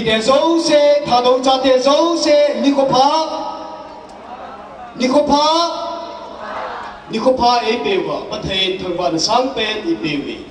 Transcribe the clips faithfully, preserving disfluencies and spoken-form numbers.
Te jouse, Thadou chate jouse, nikho pha. Nikho pha. Nikho pha eipeuva, Pathen thangvahna sangpen eipeuve.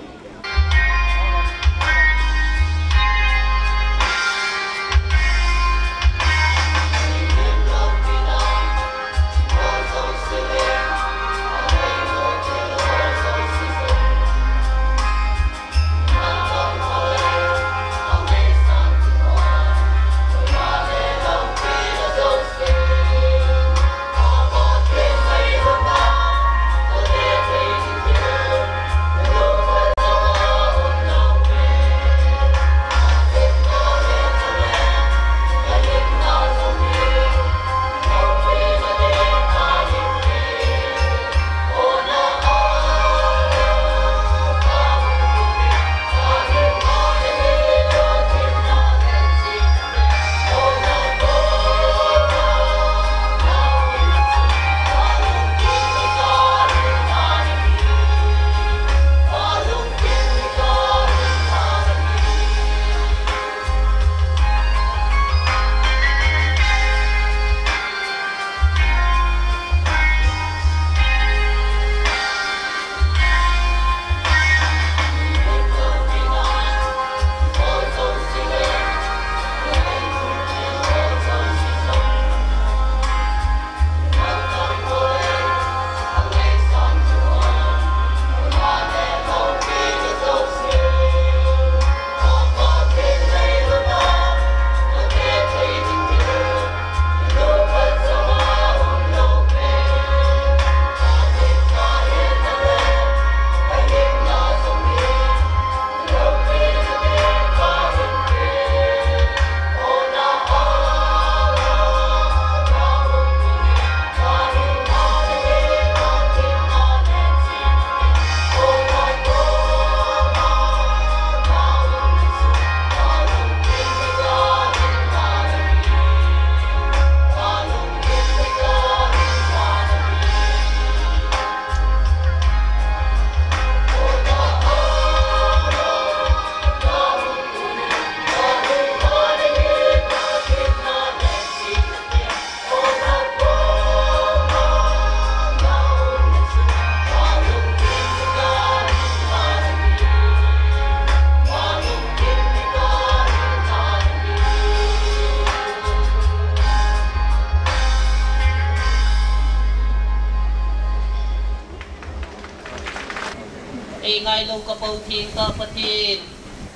Ei ngailou ka Pathen, ka Pathen,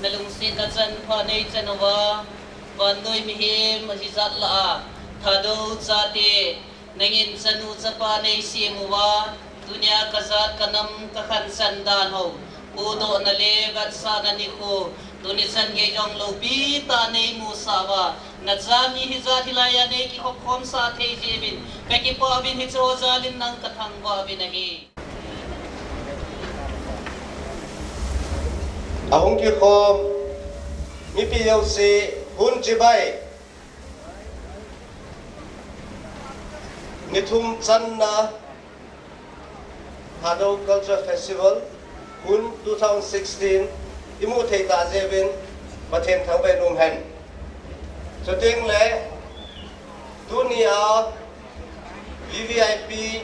na lungsetna chan pha nei chan uva, vannoi mihem hijat lah a, Thadou chate, nangin chanu chapa nei sem uva, tunia ka jat ka nam ka khansan dan ho, huhdohna le vetsahna nikho, tuni chan gei jong loupi tah a nei musah uva, na cha mi hijat hilai a nei kikhop khom sah thei jeh uvin, ka kipah uvin hiche ho jal in nang ka thangvah uvin ahi. Ahung kikhom mipi jouse, hun chibai, ni thum channa Thadou Culture Festival, hun two thousand sixteen, imu thei tah jeh uvin, Pathen thangvah in um hen. Chuteng le, tunia, V V I P,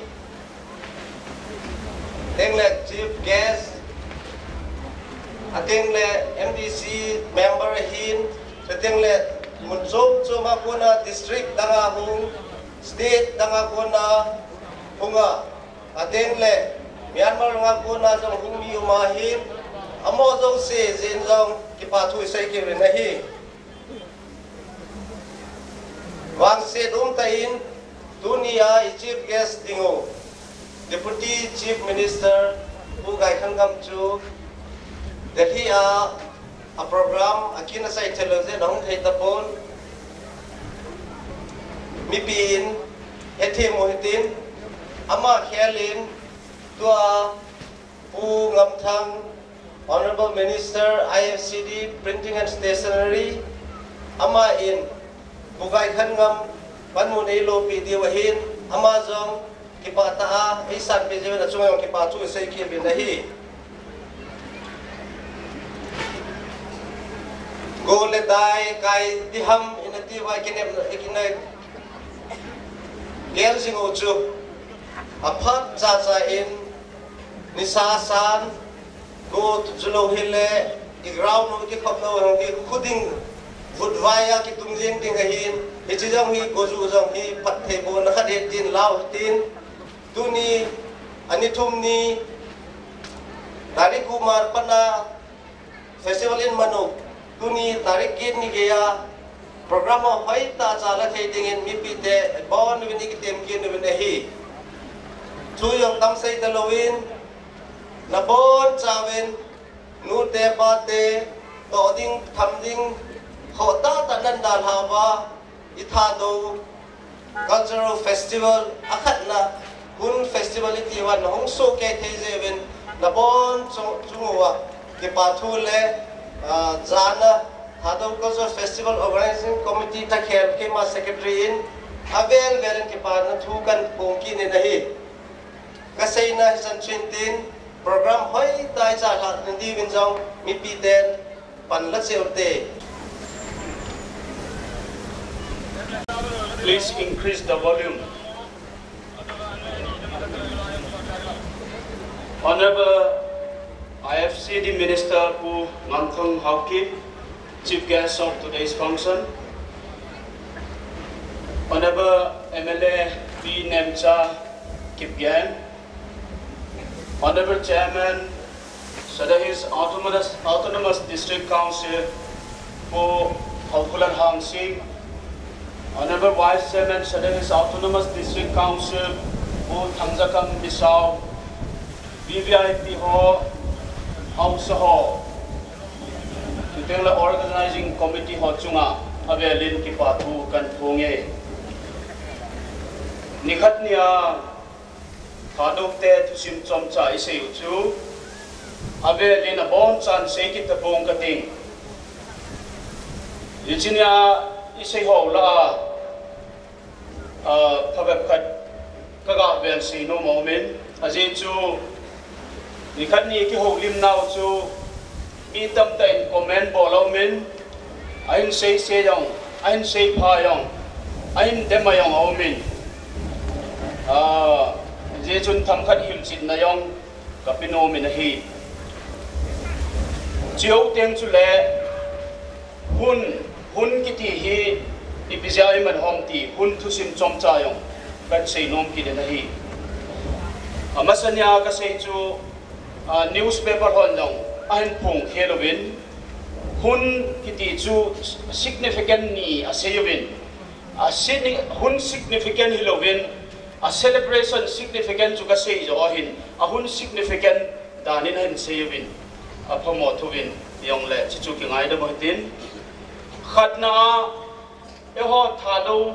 teng le chief guest, ateng le M D C member ahin, ateng le mun chom chom a kona district dang a hung, state dang a kona hung a, ateng le Myanmar nga kona jong hung mi um ahin, amaho jouse jin jong kipa thu isei kit uvin ahi. Vangset umtah in, tunia i chief guest ding u, Deputy Chief Minister Pu Gaikhanngam chu Delhi a, a program akin asai thei lou jeh in ahung thei tapon, mipi in hethem u hitin, ama khel in tua Pu Ngamthang, Honourable Minister, I F C D, Printing and Stationery, ama in Pu Gaikhanngam panmun eilopi diu ahin, ama jong kipah tah a eisanpeh jeh uvin achunga jong kipa thu isei kit uvin ahi. Go le dai kai ti ham ina ti vai kinem na ikina. Gel jing u chu. Aphat cha cha in nisa san go ju lou hile i ground u ki khop lou hong ki khuding vut vai a ki tung jing ding ahin. Hichi jong hi go ju jong hi phat thei bo na khat he tin lau tin. Tuni ani thum ni Tari Kumar pana Festival in manu tuni tarik kit ni geiya program ho hoitah cha la thei dingin mipite bon uvin ikitem kit uvin ahi. Thu jong tam sei ta louvin nabon chauvin nute pate toh ding tham ding khoh tahtah nan dalha uva i Thadou Cultural Festival akhatna Hun Festival iti uva nahung sohkei thei jeh uvin nabon chung uva kipa thu le, ah, jana Thadou Cultural Festival Organizing Committee takhel keima secretary in avel vel in kipana thu kahin phong kit in ahi. Kaseina hichan chu intin program hoitah cha lhah nadiuvin jong mipiten pan la cheh ute. Please increase the volume. Honorable I F C D Minister Pu Ngamthang Haokip, Chief Guest of today's function. Honorable M L A Pi Nemcha Kipgen, Honorable Chairman, Sadar Hills Autonomous, Autonomous District Council, Pu Haokholan Hangsing, Honorable Vice Chairman, Sadar Hills Autonomous District Council, Pu Thangjakam Misao, V V I P ho, Haosa ho, chuteng le Organizing Committee ho chunga avelin kipa thu kahin phong e. Nikhat nia Thadou te thusim chomcha isei u chu avelin abonchan sei kit tapong kating. Hiche nia isei ho lah a, ah, phabep khat kaga vel sei nom aumin, ajeh chu nikhat ni kihoulim nau chu mi tamtah in comment bol aumin, ahin seise jong, ahin seipha jong, ahin dem a jong aumin. Ah, ajeh chun themkhat hilchetna jong kape nomin ahi. Chuteng chule Hun, Hun kiti hi ipi jeh a iman ham ti, Hun thusim chomcha jong kahin sei nom kit in ahi. Amasa nia kasei chu, ah, newspaper hon jong ahin phong khel uvin, Hun kiti chu significant ni asei uvin, a signi-, Hun significant hilouvin, a celebration significant chu kasei joh ahin, a Hun significant danin ahin sei uvin, aphamo thuvin, jongle chuchu kingaidam u hitin. Khatna a, eiho Thadou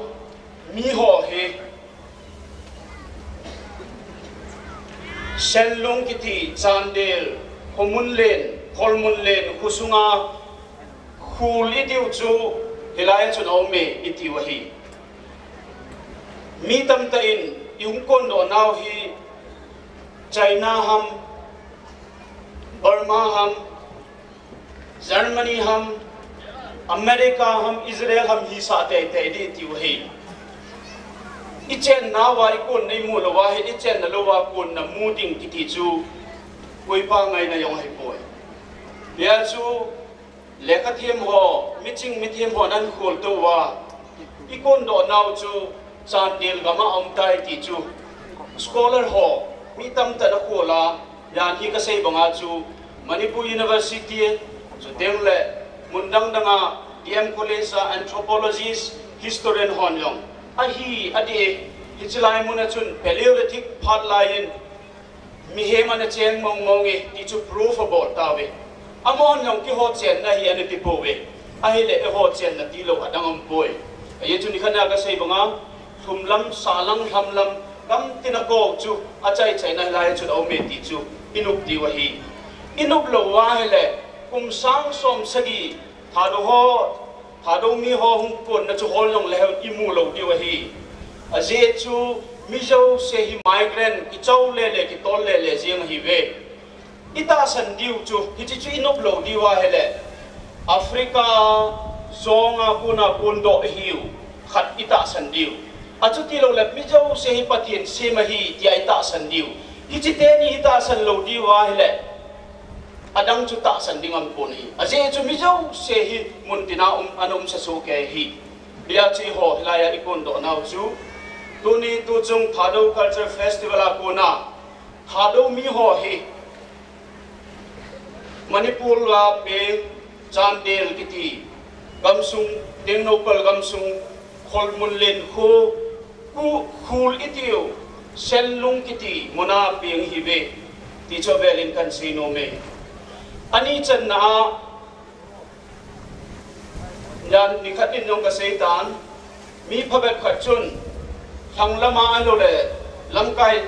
miho hi Senlung kiti Chandel khomun len, kholmun len khosunga khul itiu chu hilai a chun aume itiu ahi. Mi tamtah in ihung kondoh nau hi China ham, Burma ham, Germany ham, America ham, Israel ham hisah teitei ding itiu ahi. Ichennauva ikonna imu louva ahile ichenna louva konna mu ding kiti chu koipa ngaina jong ahipoi. Hijeh chun lekha them ho, miching mithem hon ahin khol touva, ikondoh nau chu Chandel gam a aumtai ti chu scholar ho mi tamtah in akhol a, jan hi kasei banga chu Manipur University, chuteng le mun dang danga D M College a anthropologist, historian hon jong ahi adih e. Hiche lai mun a chun Paleolithic phat lai in mihem ana cheng mong mong e ti chu proof abol tauve. Amahon jong keiho chenna hi ana ti pouve. Ahile eiho chenna tilou adang aumpoi. Ajeh chu nikhat a kasei banga, lhumlam, sahlang, lhamlam, gamtina kou chu achaichaina hilai a chun aume ti chu inop diu ahi. Inop louva ahile, kum sang som sagi, Thadou ho, Thadou miho hung konna chu hol jongle imu lou diu ahi. Ajeh chu mi jouse hi migrant, kichol lele, kitol lele jeng ahiuve. Itahsan diu chu, hiche chu inop lou diu ahile, Africa jonga kona kondoh ihiu, khat itahsan diu. Achuti loule mi jouse hi Pathen sem ahi tia itahsan diu. Hiche teni itahsan lou diu ahile, adang chu tahsan ding aum pon ahi. Ajeh chu mi jouse hi muntina um, ana umsa sohkei ahi. Hijeh chun eiho hilaiya ikondoh nau chu, tuni tuchung Thadou Culture Festival a kona Thadou miho hi Manipur a peng Chandel kiti gamsung, Tengnoupal gamsung, Kholmunlen kho, Ku, Khul itiu, Senlung kiti muna peng ihiuve, ti chu avelin kahin seinom e. Ani channa a, nikhat in jong kaseitan, mi phabep khat chun lhanglam a ahiloule lamkai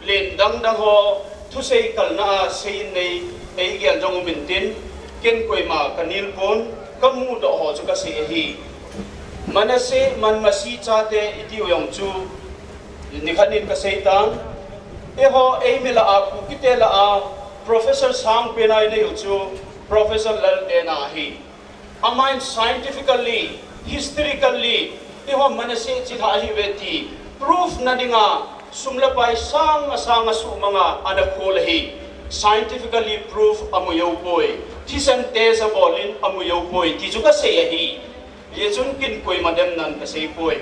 len dangdang ho thusei kalna a seiyin nei, eigel jong um intin, ken koima kanilpon, kamudoh ho chu kasei ahi. Manasseh, Manmasi chate itiu jong chu nikhat in kaseitan, eiho eimi lah a, Kukite lah a professor sangpen a inei u chu Professor Laltena ahi. Amahin scientifically, historically, eiho Manasseh chilhah ahiuve ti proof na dinga sum le pai sang asang asuhmanga ana khol ahi. Scientifically proof amu joupoi. Thisan test abolin amu joupoi ti chu kasei ahi. Hijeh chun ken koima demnan kaseipoi.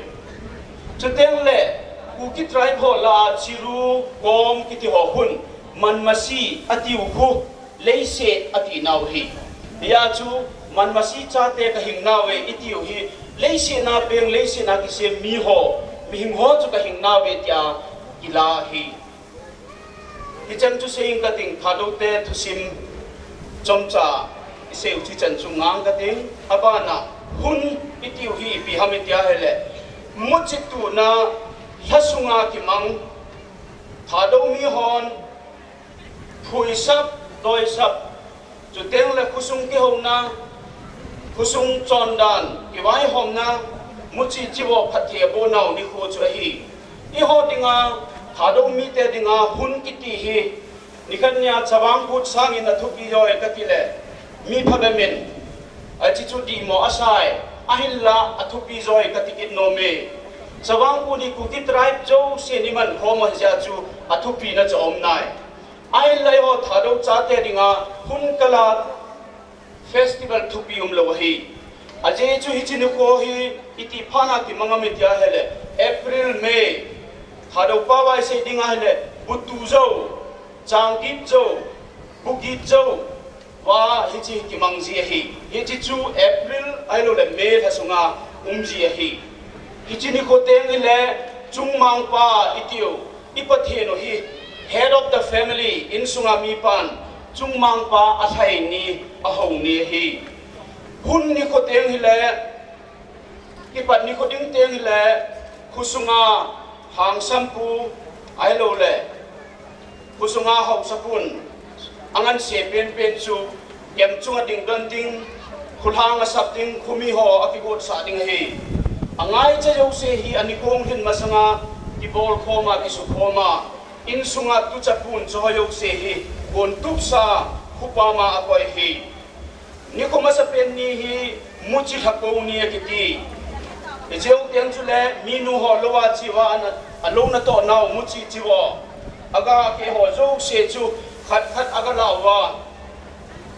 Chutengle Kuki tribe ho lah a Chiru, Kom kiti ho khun Manmasi atiu khu leiset atinau ahi. Hijeh chun Manmasi chate kahingnauve itiu hi, leiset a peng, leiset a kisem miho, mihing ho chu kahingnauve tia kila ahi. Hichan chu seiyin kating, Thadou te thusim chomcha iseiu chichan chu ngang kating. Abana, hun itiu hi ipi ham itia ahile, muchi tuna lha sunga kimang, Thadou mihon phuisap, doisap, chutengle khosung kihouna, khosung chondan, kivaihomna, muchi chivo phatthei abonau nikho chu ahi. Eiho dinga, Thadou mite dinga hun kiti hi nikhat nia chavang kut sangin athupi joi katile, mi phabep in, achi chu dihmo asai, ahinla athupi joi kati kit nome. Chavang kut hi Kuki tribe jouse iman khom ahijeh chun athupina chu aum nai. Ahinla eiho Thadou chate dinga hun kala festival thupi umlou ahi. Ajeh chu hiche nikho hi iti phatna kimang ham itia ahile, April, May, Thadou pao a isei ding ahile, butu jou, changgit jou, bugit jou, va hiche kimang ji ahi. Hiche chu April ahiloule May lha sunga um ji ahi. Hiche nikho teng hile, chungmangpa itiu, i Pathen u hi, head of the family, insunga mipan chungmangpa alhai ni, ahou ni ahi. Hun nikho teng hile, kipat nikho ding teng hile, khosunga hangsampu ahiloule khosunga haosapun anganse penpen chu kem chunga dingdon ding, kholhang asap ding, khomiho akigotsah ding ahi. Angaicha jouse hi anikho lhin masanga kibolkhoma, kisukhoma, insunga tuchapun chu ho jouse hi kon tupsa khopama akoi ahi. Nikho masapen ni hi muchi lhakou ni akiti. Hiche jou teng chule minu ho lou a cheuva ana, alou natoh nau muchi cheuva, aga keh ho jouse chu khat khat agalah uva,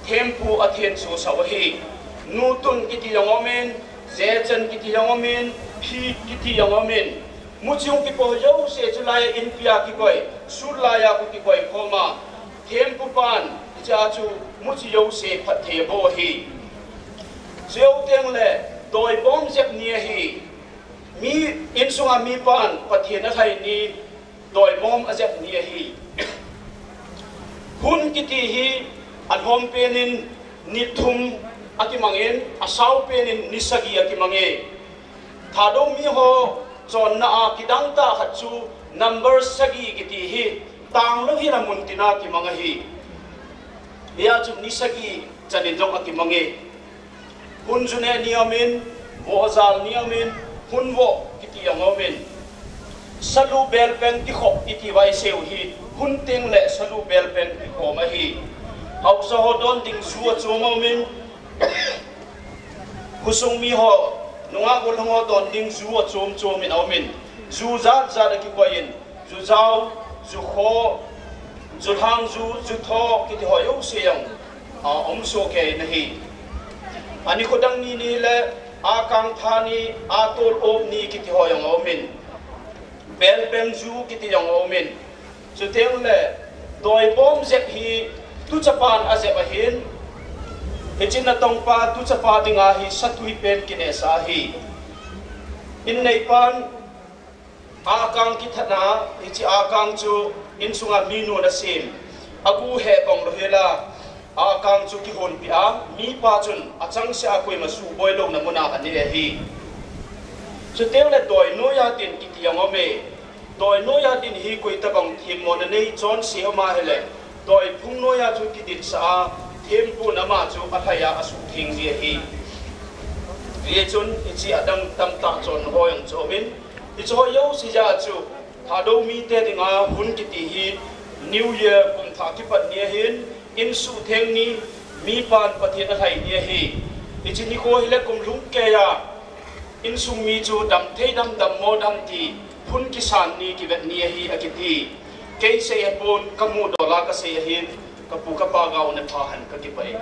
thempu athensosah u ahi. Nutun kiti jong aumin, jechan kiti jong aumin, phit kiti jong aumin, muchi hung kikoi jouse chu laiya inpia kikoi, sut laiya khu kikoi khoma, thempupan hichea chu muchi jouse phatthei abo ahi. Chujou tengle doibom jep ni ahi. Mi, insunga mipan Pathen alhai ni, doibom ajep ni ahi. Hun kiti hi alhom penin ni thum akimangin, asao penin ni sagi akimange. Thadou miho chonna a kidangtah khat chu number sagi kiti hi tanglou hina muntina kimang ahi. Hia chu ni sagi chanin jong akimange. Hun june ni aumin, vohjal ni aumin, hun voh kiti jong aumin. Salu belpeng kikhop iti vaiseu hi, hun tengle salu belpeng kikhom ahi. Haosa ho don ding ju achom aumin, Khosung mi ho, nungah gollhang ho don ding ju achom chom in aumin, ju jat jat akikoi in, ju jao, ju kho, ju lhang ju, ju tho kiti ho jouse jong aum soh kei in ahi. Anikho dang ni ni le, akang tha ni, atol op ni kiti ho jong aumin, belpeng ju kiti jong aumin. Chuteng le, doibom jep hi tuchapan ajep ahin, hiche natongpa tuchapa dinga hi satui pen kinehsah ahi. Inneipan akang kithatna, hiche akang chu insunga minu nasem, agu he bang lou hela, akang chu kihonpeh a, mipa chun achangseh a koima suhboi louna muna anei ahi. Chuteng le doi noiya din kiti jong aume. Doi noiya din hi koitabang themmona nei chonse um ahile, doi phung noiya chu kidinsah a, thempon ama chu alhai a asuhtheng ji ahi. Hijeh chun hiche adang tamtah chon ho jong chu aumin, hiche ho jouse jeh a chu Thadou mite dinga hun kiti hi New Year kumthah kipat ni ahin, insuhtheng ni, mipan Pathen alhai ni ahi. Hiche nikho hile kum lhung keiya insung mi chu damthei dam, dammo dam ti phun kisan ni kivet ni ahi akiti. Kei sei ahipon, kamudola kasei ahin, kapu kapa gaona pha hen, kakipah e.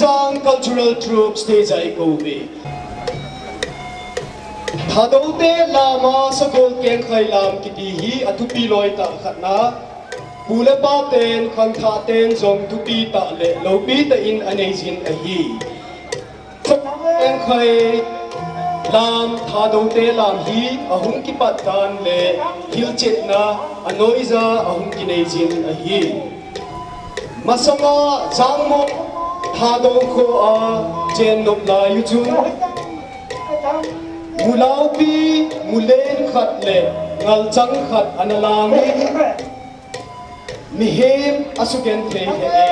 Cultural Troupe stage a i kou uve. Thadou te lam a Sagol Kengkhai lam kiti hi athupi loi tah khat na, pu le pa ten, khangthah ten jong thupi tah le loupi tah in anei jin ahi. Sagol Kengkhai lam Thadou te lam hi ahung kipat dan le hilchetna anoija ahung kinei jin ahi. Masanga Jangmo Thadou kho a chen nop lai u chun, mulaupi, mulen khat le ngalchang khat ana lang in, mihem asugenthei hih e.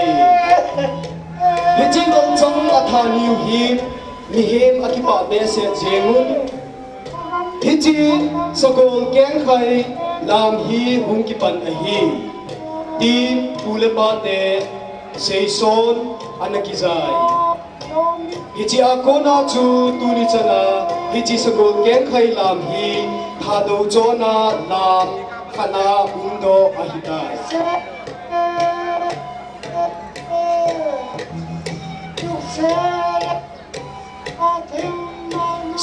Hiche ngalchang athat niu hin mihem akipah behseh jeng un. Hiche Sagol Kengkhai lam hi hung kipan ahi, tin pu le pa te seison ana kijai. Hiche a kona chu tuni chana hiche Sagol Kengkhai lam hi Thadou chona lam khat na umdoh ahitai.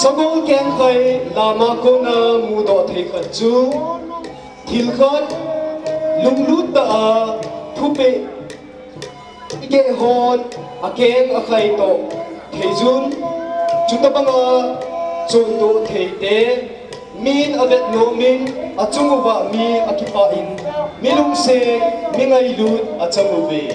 Sagol Kengkhai lam a kona mudoh thei khat chu, thil khat lunglut tah a thupeh i keh hon akeng akhai toh thei jun, chutabanga chondoh thei te, min avet nom in, achung uva mi akipah in, mi lungset, mi ngailut achang uve.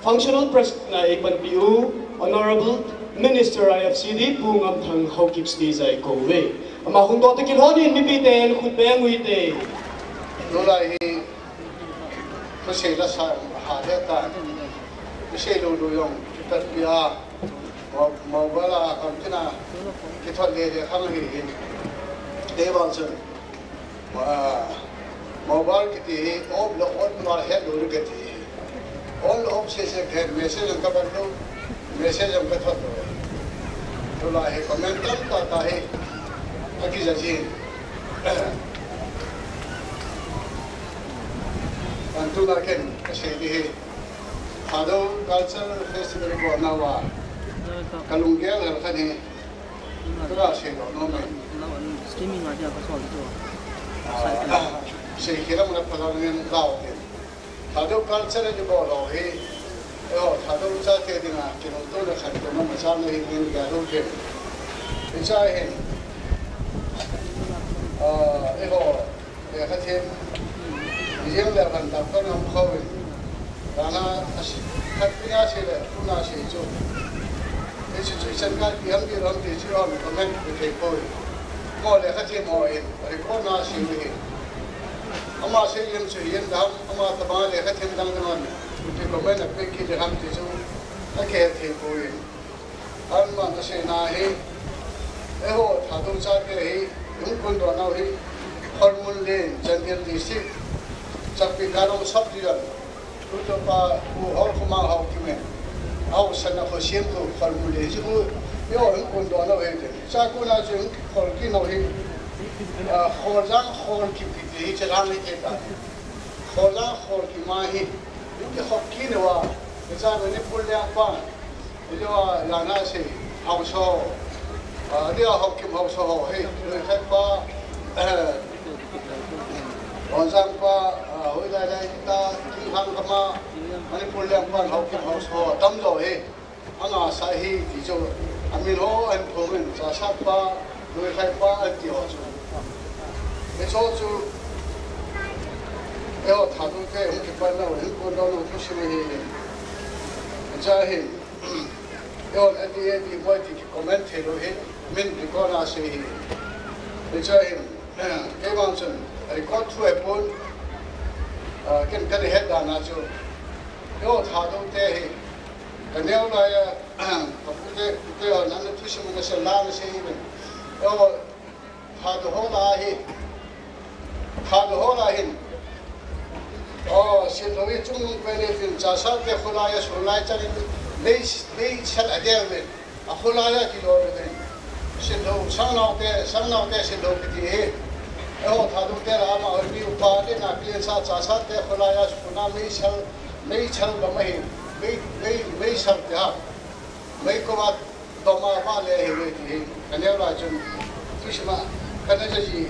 Functional President na eipanpi u, Honorable Minister I F C D Pu Ngamthang Haokip stage a i kou uve. Ama hung doh toh kilhon in mipi ten khut beng u hite. Tulai hi, thusei lasa ha le ta. Thusei lou lou jong, kipat pia. Mo-, mobile a kam tina, kithot le le khang hi hin. Te bang chun. Ah, mobile kiti hi off le on ma het lou le kiti hi. On le off se se ke message ang ka ban lou, message ang ka thot lou. Tulai hi comment tam tah tah hi. Akija jin. Kan tuna ken kasei di hi. Thadou Cultural Festival bol nauva kalunggel hel khat hi. Tua seidoh nom e. Streaming a dia ka sol chu. Ah, sei khel a mun a phalou ngen lau te. Thadou culture ni bol ho hi. Eiho, Thadou chate dinga, kilungtona khat koma machal na hi ngen gel u te. Hiche hin. Ah, eiho, lekha them, jeng le van doctor ngam khou in. Rana a si, khat pi a si le, tuna si chu. Hiche chu isan ka ti ham ti lou ham ti chu hon comment pi thei poi. Mo lekha them mo in, record na si u hi. Ama sei jeng chu hihen dam, ama tobang lekha thim dang dang on, ipi comment ape kit ding ham ti chu akihe thei poi. Aman aseina hi, eiho Thadou chate hi, hung kondoh nau hi, Kholmun Lane, Chandel District, Chakpi Karong Sub Division, tutopa Pu Holkhomang Haokip in ahaosan a khosem khu Kholmun Lane chu, eiho hung kondoh nau hi, cha kona chu hung kikhol kit nau hi, ah, Kholjang Kholkip kiti hi chalang hi te ta. Kholjang Kholkip ma hi, hung kikhop kit nauva, hiche Manipur lengpan, hiche a lana sei, Haosa, ah, dia Haokip Haosa ho hi, Noikhat pa, eh, Kholjang pa, ah, hoilai lai ta, Thinglhang gam a, Manipur lengpan Haokip Haosa ho, atamjo hi. Angasa hi ti chu, amin ho ahin phong in, Chahsat pa, Noikhat pa, ati ho chu. Hiche ho chu, eiho Thadou te, hung kipan nau, hung kondoh nau thusim ahi. Hiche hin, eiho ati, ati, boi ti kicomment thei lou hi, min record a sei hi. Hiche hin, keivang chun, record thu ahipon, ah, ken kana het dan a chu, eiho Thadou te hi, Ka neo lai a, ka pute, pute ho, nana thusim nasei la nasei hi ven. Eiho, Thadou ho lah a hi. Thadou ho lah a hin. O, Sinlhou hi chungnung pen e tin, Chahsat te kholai a, sunlai chang in, mei, meisel adel ven. Akholai a kilo ven. Sinlhou, Sangnao te, Sangnao te Sinlhou kiti hi. Eiho, Thadou te lah a ama hoi mi upa te na pi sa Chahsat te kholai a, suna meisel, Meisel dom ahi, mei, mei, meisel tia, meikoma dom a vale ahi ve ti hi, ka neo lai chun, thusim a, kana ja ji.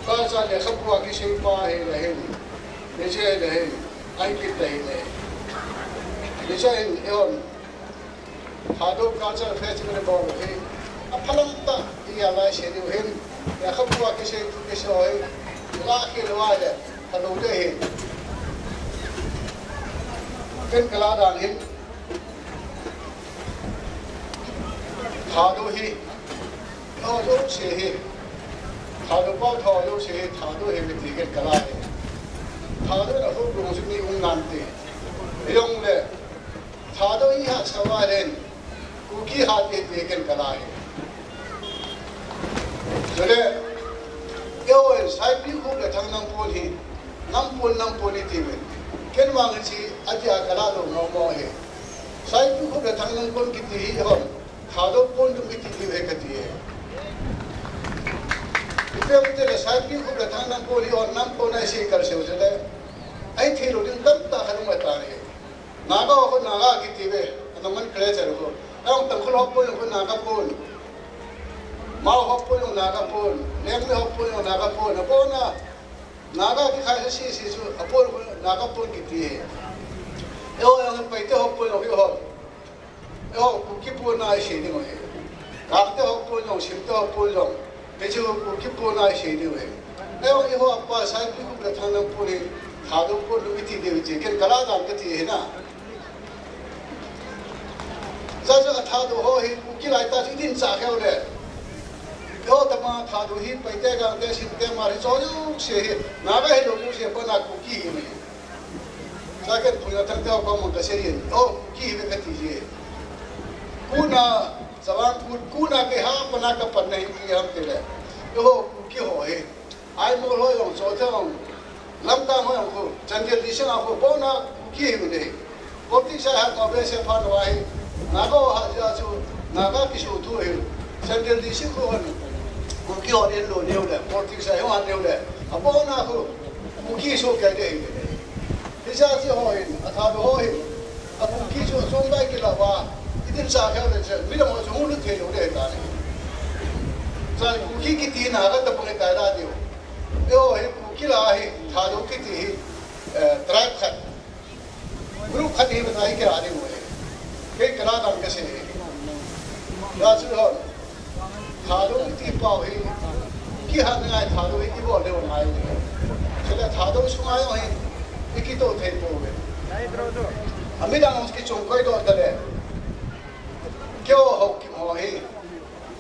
Ka cha lekhabu a kisei pa hi le hin, hiche hi le hin, ahi kit le hin le. Hiche hin, eiho, Thadou Cultural Festival bol hi, aphalam tah, i a lai sei diu hin, lekhabu a kisei tu kisei ho hi, la khel uva le, phalou ding ahi. Ken ka lah dan hin, Thadou hi, Thadou jouse hi, Thadou pao Thadou jouse hi, Thadou ahi ti ken ka lah hi. Thadou na hu lu suni um nante. Jong le, Thadou i hahsa uva leh, Kuki hat e ti ken ka lah hi. Chule, eiho in Saipikhup le Thangnam pon hi, nam pon, nam pon i ti uvin. Ken vang hiche, atia ka lah lou mong mong hi. Saipikhup le Thangnam pon kiti hi hon, Thadou pon dum kiti diu ahi kati e. Ipi ham itile Saipikhup le Thangnam pon hi hon, nam pon ahi sei kal seu chule. Ahithei lou ding tamtah khat um ahitan ahi. Naga ho khu Naga kiti ve, a nomenclature khu. Ahung Tangkhul ho pon khu Naga pon. Mao ho pon Naga pon. Liangmai ho pon Naga pon. Abon a Naga kikhai sese chu apon khu Naga pon kiti. Eiho jong Paite ho pon khu ho. Eiho Kuki pon ahi sei ding ahi. Gangte ho pon jong, Simte ho pon jong. Hiche Kuki pon ahi sei diu ahi. Eiho, eiho apa Saipikhup le Thangnam pon hi, Thadou pon dum i ti diu ahi ti, ken ka lah dan kati ahi na. Jaja Thadou ho hi, Kuki lai tah chu i din chah khel le. Eiho tama Thadou hi, Paite, Gangte, Simte, Hmar hiche jouse hi, Naga hilou jouse, abon a Kuki hi ahi. Sa ken Pu Neo Thangte ho koma ka sei in, o, Kuki hi ve kati ji. Kona, Chavang Kut, kona kei ha pana ka panna hi ipi ham itile. Eiho, Kuki ho hi. Aimol ho jong, Choithang jong, Lamka ho jong khu, Chandel District a khu, abon a Kuki hi ve. Politics a hat nau behseh phat nau ahi. Naga ho hat jeh chu, Naga kisu thu ahi. Chandel District khu hon, Kuki ho in lo neo le, politics a hung hat neo le. Abon a khu, Kuki sohkei ding ahi. Hiche chu ho hin, a Thadou ho hin, a Kuki chu chom bai kila uva, i din chah khel le chu, midang ho chu hung lut thei lou ding ahitan ahi. Chule Kuki kiti Naga tapang ahitai la diu. Eiho hi Kuki lah a hi, Thadou kiti hi, eh, tribe khat. Group khat hi bana hi kila ding u ahi. Kei ka lah dan ka sei hi. Hijeh chun hon, Thadou kiti pau hi, kihat ngai Thadou hi, i bol leu ngai. Chule Thadou sunga jong hi, i kitoh thei pouve. Amidang jong kichung koi doh tale. Keiho Haokip ho hi.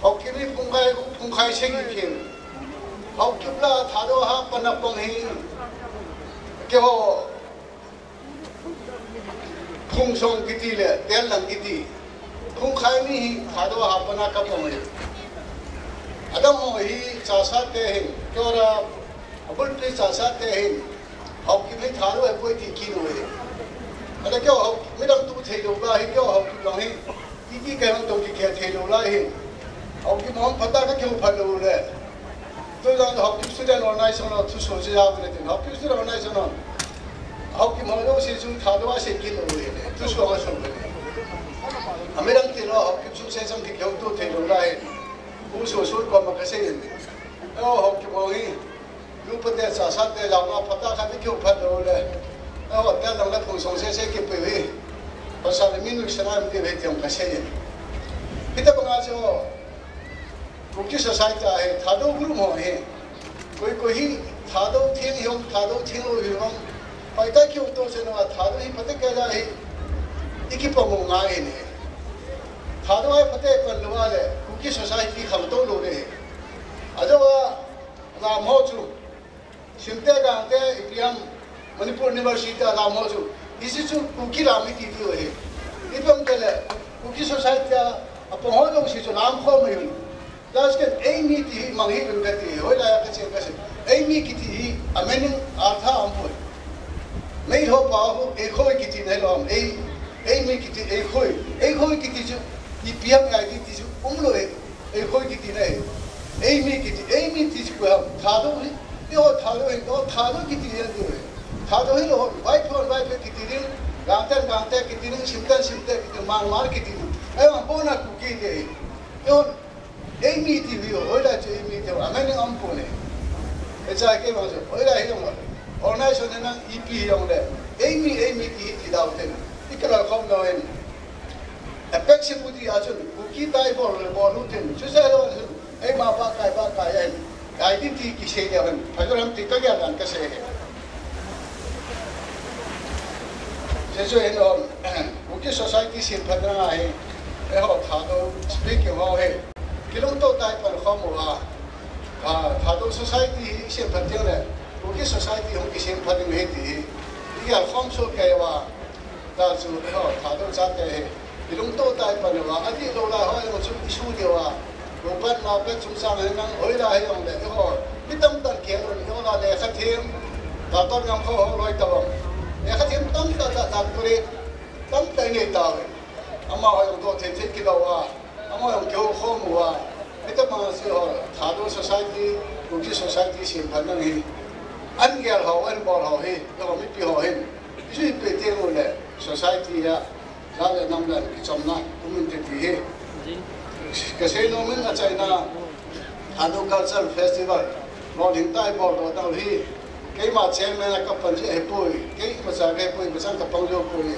Haokip hi phungkai, phungkai sing hi kei. Haokip lah a Thadou a pat a pang hi, keiho Phungsong kiti le Tellang kiti, Phungkhai ni hi Thadou a pat a kapang e. Adang ho hi Chassad te ahin, keiho lah a abulpi Chassad te ahin, Haokip hi Thadou ahipoi ti kit u ahi. Ahile keiho Haokip midang tu thei lou lai hi, keiho Haokip lang hi, iti kei hung tou kikhel thei lou lai hi. Haokip hung phatah a kakihou phat lou le, tu jong Haokip Student Organization ho thusoh chu jao le tin, Haokip Student Organization ho, Haokip ho jouse chu Thadou a sei kit lou le, thusoh a sou le. Amidang tilou Haokip chu sei jong kihou tou thei lou lai hi. Pu Sosun koma kasei in, o Haokip ho hi, nupa te Chassad te jaona phatah a kakihou phat lou le, eiho Tellang le Phungsong sese kipe u hi, pasal le mi nuisat ahi ti u ahi ti jong kasei in. Hitabang a chu Kuki society a hi Thadou group ho hi, koi koi hi Thadou theng hi hung, Thadou theng lou hi hung, hoitah a kihou tou cheh uva Thadou hi phatah a kei lah a hi ikipang u ngai in ahi. Thadou a hi phatah a pan lou a le Kuki society khangtou lou le hi. Ajou a lam ho chu, Simte Gangte, ipi ham, Manipur University a lam ho chu, hiche chu Kuki lam iti diu ahi. Ipi ham itile, Kuki society a apang ho jouse chu lam khom mai un. Last ken eimi ti hi mang hih un kati, hoilai a kachen kasei. Eimi kiti hi a meaning, artha aumpoi. Meitei pa ho, eikhoi kiti nahi lou ham, ei, eimi kiti, eikhoi. Eikhoi kiti chu ipi ham ngai ti, ti chu umlou e. Eikhoi kiti nahi. Eimi kiti, eimi ti chu koi ham, Thadou hi. Eiho Thadou hi, o Thadou kiti hi ahi. Thadou hilou, Vaiphei, Vaiphei kiti ding, Gangte, Gangte kiti ding, Simte, Simte kiti, Hmar, Hmar kiti ding. Eiho abona Kuki ti ahi. Eiho, eimi ti hi, hoilai chu eimi ti, a meaning aumpoi le. Hiche a keima chu, hoilai hi jong le, organization hi nang ipi hi jong le, eimi, eimi ti hi ti dau ten, ikilal khom lou in. Apex Deputy a chun, Kuki tai bol le bol u tin, chuche lou chun, eima ba kai ba kai ahin, identity kisei le ahin, phai lou ham ti kagel dan kasei ahi. Hiche chu ahin, Kuki society semphat ding ahi, eiho Thadou speaking ho hi, kilungto tah a pan khom uva, a, Thadou society hi semphat ding le, Kuki society hung kisemphat ding ahi ti hi, igel khom soh kei uva, Tah chu, eiho, Thadou chate hi, ilungto tah a pan uva, adih lou lai ho jong chu isu diu a. Upat naopat chungchang hin nang hoilai hi jong le, eiho, mi tamtah in kihe lou, eiho lah a lekha them, Doctor Ngamkhoh ho loi tabang. Lekha them tamtah tah, doctorate tamtah inei tauve. Amaho jong toh thei thei kilou a. Amaho jong kihou khom uva, hitabang a chu eiho, Thadou society, Kuki society semphat ding hi, an gel ho, an bol ho hi, eiho mipi ho hin, ijui peh teng u le, society a, jat le nam le kichomna um inte ti hi. Kasei nom in achaina, Thadou Cultural Festival, lolhing tah a ibol doh nau hi, keima chairman a kapan jeh ahipoi, kei imacha kahipoi, imacha kapang jou poi.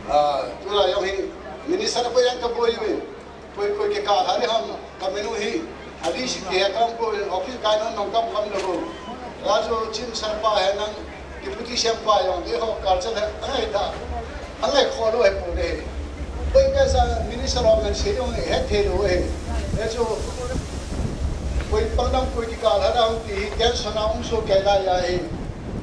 Ah, tulai jong hi, minister a boi jong kaboi uvin, koi koi kikah lha ding ham, kamin u hi, a list kihe kaum poi, office kai nom nom kaum kaum lou. Laju Chief Minister pa hi nang, Deputy C M pa jong, eiho culture hi, angai da, angai kho lou ahipoi. Koi kaisa minister ho ngen sei jong, hethei lou ahi. Hichu, koi pang dam koi kikah lha dam ti hi, tension a um soh kei lai ahi.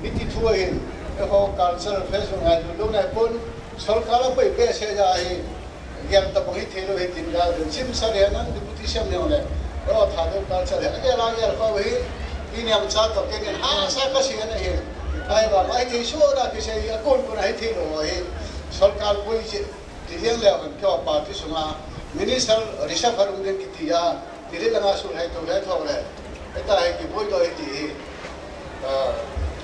Hiti thu ahin, eiho culture festival ngai lou lou nai pon, sorkar a koi behseh ahi. Gel tabang hithei lou hi tin gal den. Chief Minister hi nang, Deputy C M jong le, eiho Thadou culture hi agel a gel kha u hi, iniam cha toh keinin hahsa kasei ahi. Ahivang a hithei soh a kisei, akon kon a hithei lou hi, sorkar boi jeh ti jeng leu hen, keiho party sunga Minister reshuffle um ding kiti a, Delhi langa sulhai tou le tho le, hitia hi kiboi doh hi ti hi, ah,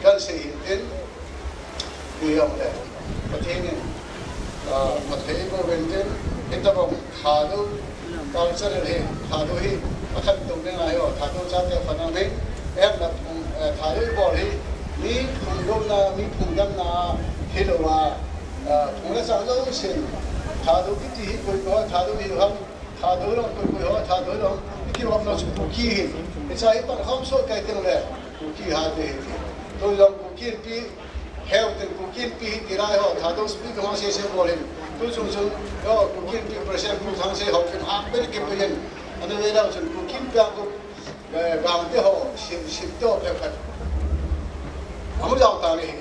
kan sei hin tin, ti jong le, Pathen in, ah, mathei bou vin tin, hitabang Thadou culture hi, Thadou hi, akhantou ding ahi o, Thadou chate phatna hi, em na phung, eh, Thadou ibol hi, mi phungdouna, mi phungdamna, hilou a, ah, phung le chang jousen, Thadou kiti hi, koi koi Thadou hi ham, Thadou jong, koi koi ho, Thadou jong, i kihom lou chu Kuki hi. Hiche hi pan khom soh kei teng le, Kuki hate hi. Tu jong Kuki Inpi, heu teng Kuki Inpi hi ti lai ho, Thadou speak ho sese bol in. Tu chung chung, ho, Kuki Inpi President Pu Thangsei ho, kin hak pen kipe in. Anu ve dau chun Kuki Inpi a ku, Eh, Gangte ho, Sim, Simte ho phe phat. Amu jao ta ni hi.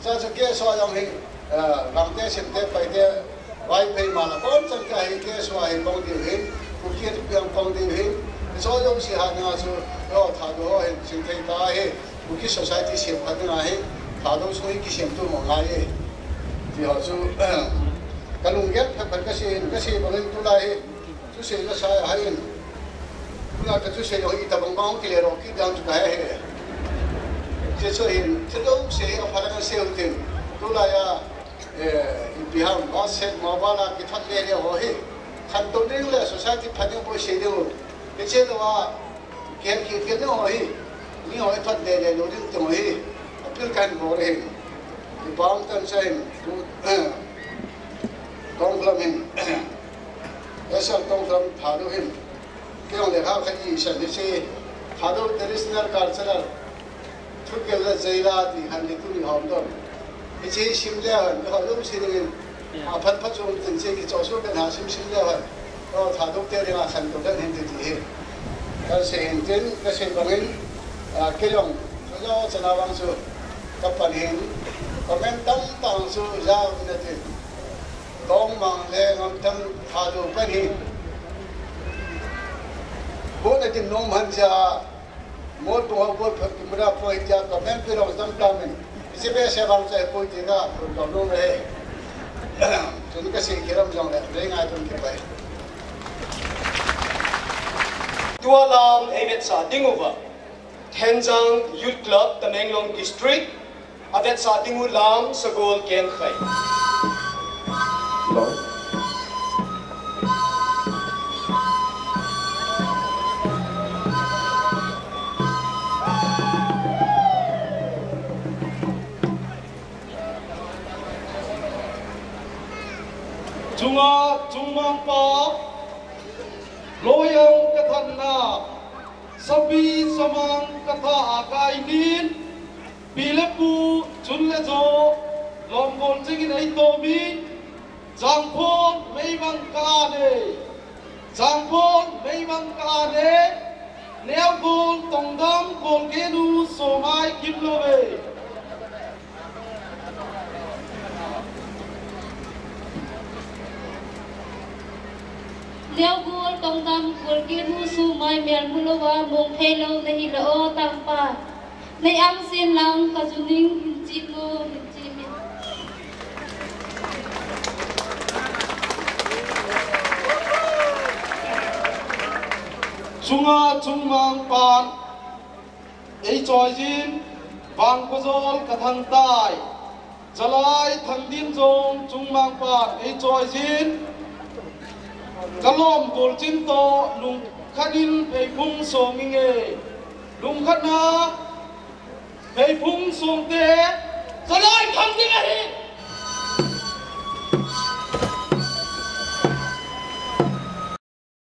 Cha cha ke so jong hi, eh, Gangte, Simte, Paite, Vaiphei ma la kon chan ka hi ke so hi pong diu hin, Kuki ti piang pong diu hin. So jong si ha nga su, yo Thadou ho hin, Simte ta hi, Kuki society sim kha nga hi, Thadou su hi kisim tu mo ngai hi. Ti ho su, ka lunggel phe phat ka si, ka si bang hin tulai hi. Thusei la sa ahin. Tuna ka thusei jong itabang bang kile ro kit ding chu ka he he. Hiche chu hin, thil jouse hi apha le ngal sel tin. Tulai a, eh, ipi ham, WhatsApp, mobile a kithot le le ho hi. Khantou ding le society pha ding bou sei ding u. Hiche lou a, kihel kit kit ding ho hi. Mi ho hi thot le le lou ding ti ho hi. Appeal kahin bol ahin. Ipi ham tan sa hin. Tu, Tongkhulam hin, Pastor Tongkhulam Thadou hin, kei jong lekha khat isan hiche, Thadou traditional cultural, thugel le jaila ti khan hi tuni hom don. Hiche sim le hon, ho lum si ding in, aphat phat jong tin che kicho su pen ha sim sim le hon. O Thadou te ding a khantou dan hin ti ti hi. Ka sei hin tin, ka sei bang in, a, kei jong, ka jo chana bang chu, ka pan hin, comment tam tam chu, ja na tin. Tongmang le Ngamthang Thadou pan hi. Ko na din nom han ja. Mol ko ho ko mura ko ja ka men pi long dam ta men. Isi be se bang se ko ti ka ko ka nom le. Tun ka si kiram jong le, le ngai tun ki pai. Tua lam ei vetsah ding uva. Thenjang Youth Club, Tamenglong District, a vetsah ding u lam sagol Kenkhai. Chunga chungmang pa, loyang ka thanna, sapi samang ka tha a kai nin, pi le pu, chun le jo, lom bol chingin ei tomi, Jangphon meivang ka ne, Jangphon meivang ka ne, Neogol Tongdam Kolkenu Somai Kimlove. Neogol Tongdam Kolkenu Somai melmu louva mong thei lou nahi le o tangpa. Nei ang sin lang ka juning hin chi mo hin chi min. Chunga chungmang pan ei choi jin, Vangkojol ka thang tai. Chalai Thangdin jong chungmang pan ei choi jin. Ka lom bol chin to lungkhat in pheiphung song inge. Lungkhat na pheiphung song te. Chalai Thangdin ahi.